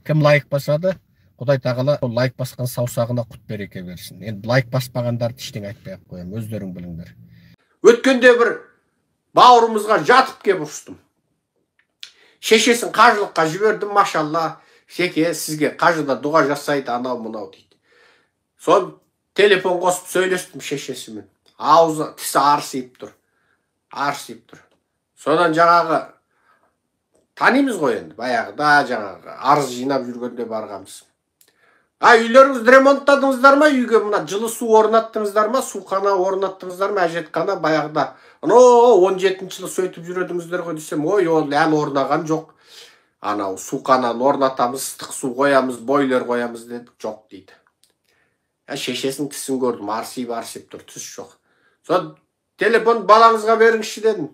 Кім лайк басады, Құдай тағала ол лайк басқан саусағына құт береке берсін. Енді лайк баспағандарды ештеңе айтпай ақ қоямын, өздерің біліңдер. Өткенде бір бауырымызға жатып кеп ұрыстым. Шешесін қажылыққа жібердім, машалла, Секе сізге қажыда дұға жасайды, анау мынау дейді. Сол телефон қосып сөйлестім шешесімен. Аузы, тісі арсиып тұр. Арсиып тұр. Содан жаңағы танимыз ғой енді, баяғыда жаңағы арыз жинап жүргенде барғанбыз. А үйлеріңізді ремонттадыңыздар ма? Үйге мына жылы су орнаттыңыздар ма? Суқана орнаттыңыздар ма? Әжетхана баяғыда. Анау 17-ші жылы сөйтіп жүредіңіздер ғой десем, ой, ол әлі орнаған жоқ. Анау суқананы орнатамыз, ыстық су қоямыз, бойлер қоямыз дедік, жоқ дейді. Шешесінің тісін көрдім, арсиып-арсиып тұр, тіс жоқ. Сол телефон балаңызға беріңізші дедім.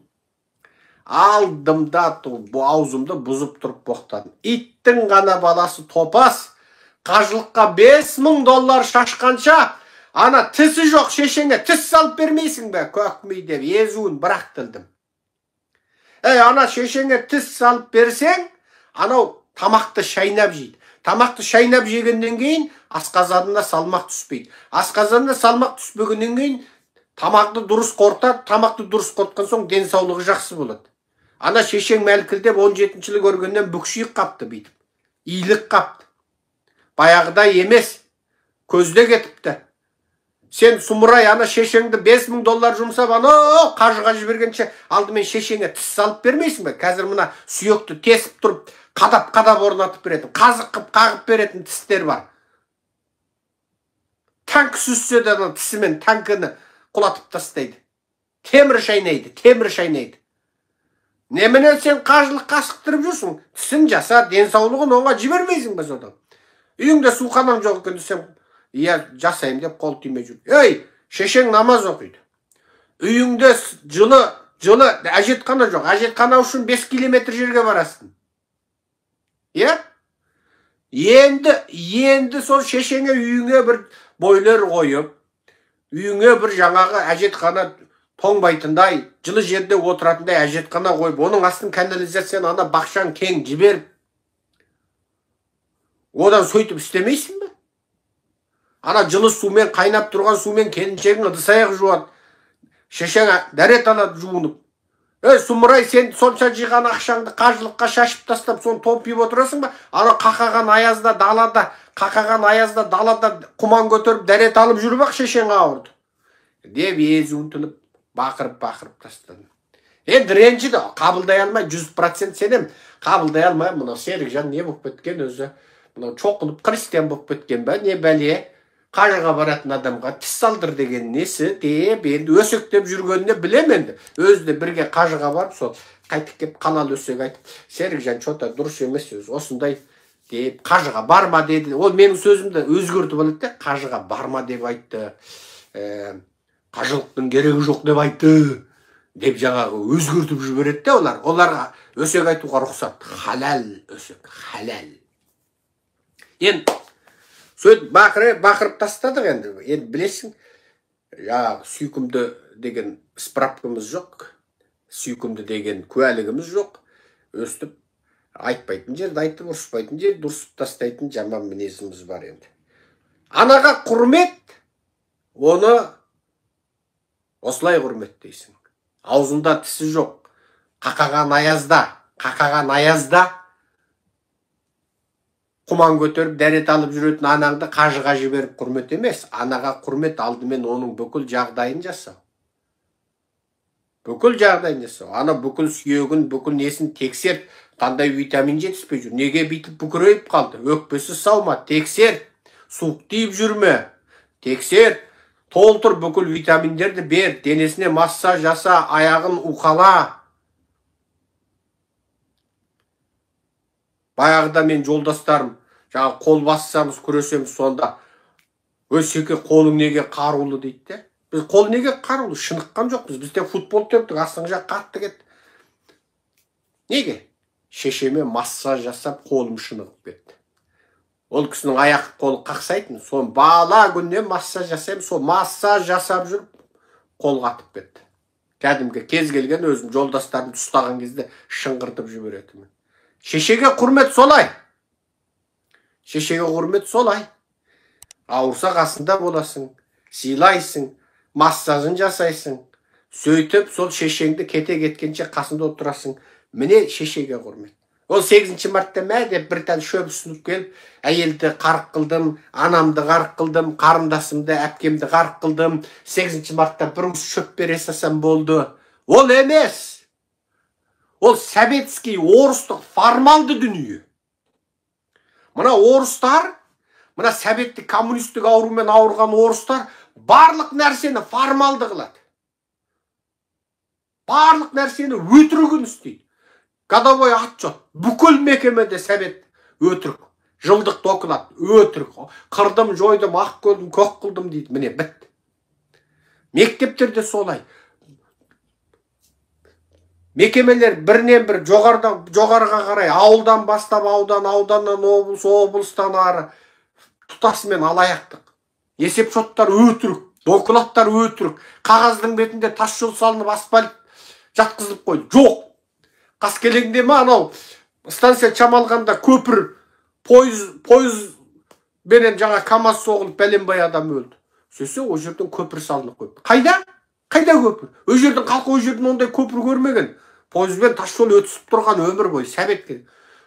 Алдым да аузымды бұзып тұрып боқтадым. Иттің ғана баласы топас, қажылыққа $5000 шашқанша, ана тісі жоқ шешеңе тіс салып бермейсің бе, көкми деп езуін бірақ тілдім. Ей, ана шешеңе тіс салып берсең, анау тамақты шайнап жейді. Тамақты шайнап жегеннен кейін асқазанына салмақ түспейді. Асқазанына салмақ түспегеннен кейін тамақты дұрыс қорытады, тамақты дұрыс қорытқан соң денсаулығы жақсы болады. Ана шешең мәлкілдеп 17-ші жылы көргеннен бүкшиіп қапты бүйтіп. Иілік қапты. Баяғыда емес, көзде кетіпті. Сен сұмырай ана шешеңді $5000 жұмсап, анау қажыға жібергенше алдымен шешеңе тіс салып бермейсің бе? Қазір мына сүйекті тесіп тұрып, қадап-қадап орнатып беретін, қазық қып қағып беретін тістер бар. Танк сүзсе де ана тісімен танкіні құлатып тастайды. Темір шайнайды, темір шайнайды. Немене сен қажылыққа асықтырып жүрсің? Тісін жаса, денсаулығын оңа жібермейсің бе содан? Үйіңде суқанаң жоқ екен десем, иә, жасаймын деп қол тимей жүр. Ей, шешең намаз оқиды. Үйіңде жылы, жылы әжетхана жоқ. Әжетхана үшін 5 километр жерге барасың. Иә? Енді сол шешеңе үйіңе бір бойлер қойып, үйіңе бір жаңағы әжетхана тоңбайтындай, жылы жерде отыратындай әжетхана қойып, оның астын канализацияны ана бақшаң кең жіберіп, одан сөйтіп істемейсің бе? Ана жылы сумен, қайнап тұрған сумен келіншегің ыдыс аяқ жуады. Шешең дәрет алады жуынып. Ей, сұмырай, сен сонша жиған ақшаңды қажылыққа шашып тастап, соны томпиып отырасың ба? Ана қақаған аязда далада, қақаған аязда далада құман көтеріп дәрет алып жүріп ақ шешең ауырды деп езуін тіліп, бақырып-бақырып тастадым. Енді ренжіді, қабылдай алмай, 100% сенем, қабылдай алмай, мынау Серікжан не болып кеткен өзі? Мынау чоқынып христиан болып кеткен бе, не бәле? Қажыға баратын адамға тіс салдыр деген несі деп енді өсектеп жүргеніне білем енді. Өзі де бірге қажыға барып, сол қайтып кеп қалал өсек айтып, Серікжан чота дұрыс емес өзі осындай деп қажыға барма деді. Ол менің сөзімді өзгертіп алады да, қажыға барма деп айтты. Қажылықтың керегі жоқ деп айтты деп жаңағы өзгертіп жібереді де олар. Оларға өсек айтуға рұқсат. Халал өсек, халал. Енді сөйтіп бақырып тастадық енді. Енді білесің, жаңағы сүйкімді деген справкамыз жоқ, сүйкімді деген куәлігіміз жоқ. Өстіп айтпайтын жерді айтып, ұрыспайтын жерді ұрысып тастайтын жаман мінезіміз бар енді. Анаға құрмет, оны осылай құрметтейсің. Аузында тісі жоқ, қақаған аязда, қақаған аязда құман көтеріп дәрет алып жүретін анаңды қажыға жіберіп құрмет емес. Анаға құрмет алдымен оның бүкіл жағдайын жасау. Бүкіл жағдайын жасау. Ана бүкіл сүйегін, бүкіл несін тексер, қандай витамин жетіспей жүр, неге бүйтіп бүкірейіп қалды, өкпесі сау ма, тексер, суық тиіп жүр ме, тексер, толтыр бүкіл витаминдерді бер, денесіне массаж жаса, аяғын уқала. Баяғыда мен жолдастарым, жаңа қол бассамыз, күресеміз, сонда өй Секе, қолың неге қарулы дейді де. Біз қол неге қарулы, шыныққан жоқпыз. Біз тек футбол тептік, астыңғы жақ қатты кетті. Неге? Шешеме массаж жасап қолым шынығып кетті. Ол кісінің аяқ қолы қақсайтын, соны бала күннен массаж жасаймын, сол массаж жасап жүріп қол қатып кетті. Кәдімгі кез келген өзім жолдастарымды ұстаған кезде шыңғыртып жіберетінмін. Шешеге құрмет солай. Шешеге құрмет солай. Ауырса қасында боласың, сыйлайсың, массажын жасайсың. Сөйтіп сол шешеңді кете кеткенше қасында отырасың. Міне шешеге құрмет. Ол 8 мартта мә деп бір тән шөп ұсынып келіп, әйелді қарық қылдым, анамды қарық қылдым, қарындасымды, әпкемді қарық қылдым. 8 мартта бір уыс шөп бере салсам болды. Ол емес. Ол советский, орыстық формалды дүние. Мына орыстар, мына советтік коммунистік аурумен ауырған орыстар барлық нәрсені формалды қылады. Барлық нәрсені өтірігін істейді. Годовой отчет, бүкіл мекемеде совет өтірік, жылдық доклад өтірік, қырдым, жойдым, ақ көрдім, көк қылдым дейді, міне бітті. Мектептерде солай. Мекемелер бірінен бір жоғарыдан жоғарыға қарай, ауылдан бастап аудан, ауданнан облыс, облыстан ары тұтасымен алаяқтық. Есеп шоттар өтірік, докладтар өтірік, қағаздың бетінде тас жол салынып асфальт жатқызылып қойды. Жоқ. Қаскелеңде ма анау станция Чамалғанда көпір пойыз менен жаңа КамАЗ соғылып бәленбай адам өлді. Сөйтсе ол жерден көпір салынып қойыпты. Қайда? Қайда көпір? Ол жердің халқы ол жерден ондай көпір көрмеген. Пойызбен тас жол өтісіп тұрған өмір бойы сәбетке.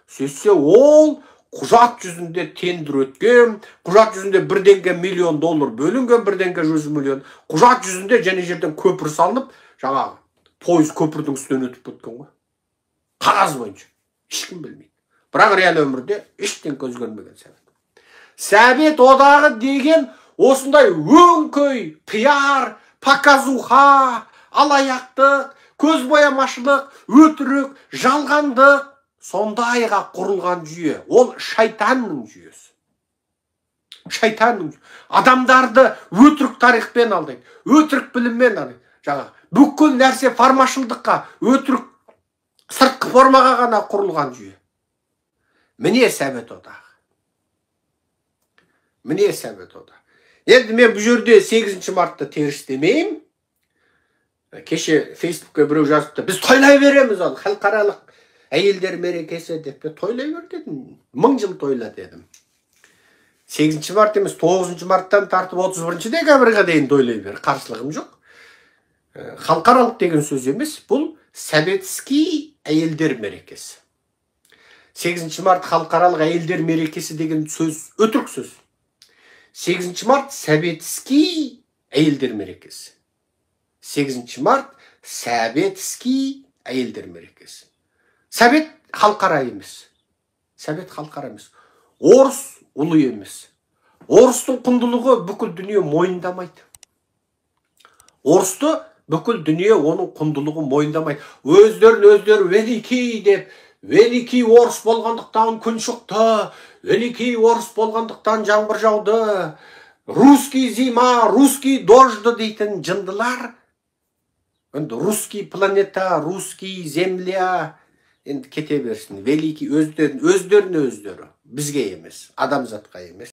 Сөйтсе ол құжат жүзінде тендер өткен, құжат жүзінде бірдеңке миллион доллар бөлінген, бірдеңке 100 миллион. Құжат жүзінде және жерден көпір салынып, жаңағы пойыз көпірдің үстінен өтіп кеткен ғой. Қағаз бойынша ешкім білмейді. Бірақ реал өмірде ештеңе өзгермеген совет. Совет одағы деген осындай өңкей пиар, показуха, алаяқтық, көзбоямашылық, өтірік, жалғандық, сондайға құрылған жүйе. Ол шайтанның жүйесі. Шайтанның адамдарды өтірік тарихпен алдайды, өтірік біліммен алдайды. Жаңағы бүкіл нәрсе формашылдыққа, өтірік сыртқы формаға ғана құрылған жүйе. Міне Совет одағы. Міне Совет одағы. Енді мен бұл жерде 8 мартты теріс демеймін. Кеше Фейсбукке біреу жазыпты, біз тойлай береміз ол халықаралық әйелдер мерекесі деп. Тойлай бер дедім. 1000 жыл тойла дедім. 8 март емес, 9 марттан тартып 31 декабрьға дейін тойлай бер. Қарсылығым жоқ. Халықаралық деген сөз емес, бұл советский әйелдер мерекесі. 8 март халықаралық әйелдер мерекесі деген сөз өтірік сөз. 8 март советский әйелдер мерекесі. 8 март советский әйелдер мерекесі. Совет халықара емес. Совет халықара емес. Орыс ұлы емес. Орыстың құндылығы бүкіл дүние мойындамайды. Орысты бүкіл дүние оның құндылығын мойындамайды. Өздерін өздері великий деп, великий орыс болғандықтан күн шықты, великий орыс болғандықтан жаңбыр жауды, русский зима, русский дождь дейтін жындылар. Енді русский планета, русский земля, енді кете берсін. Великий өздерін өздері, бізге емес, адамзатқа емес.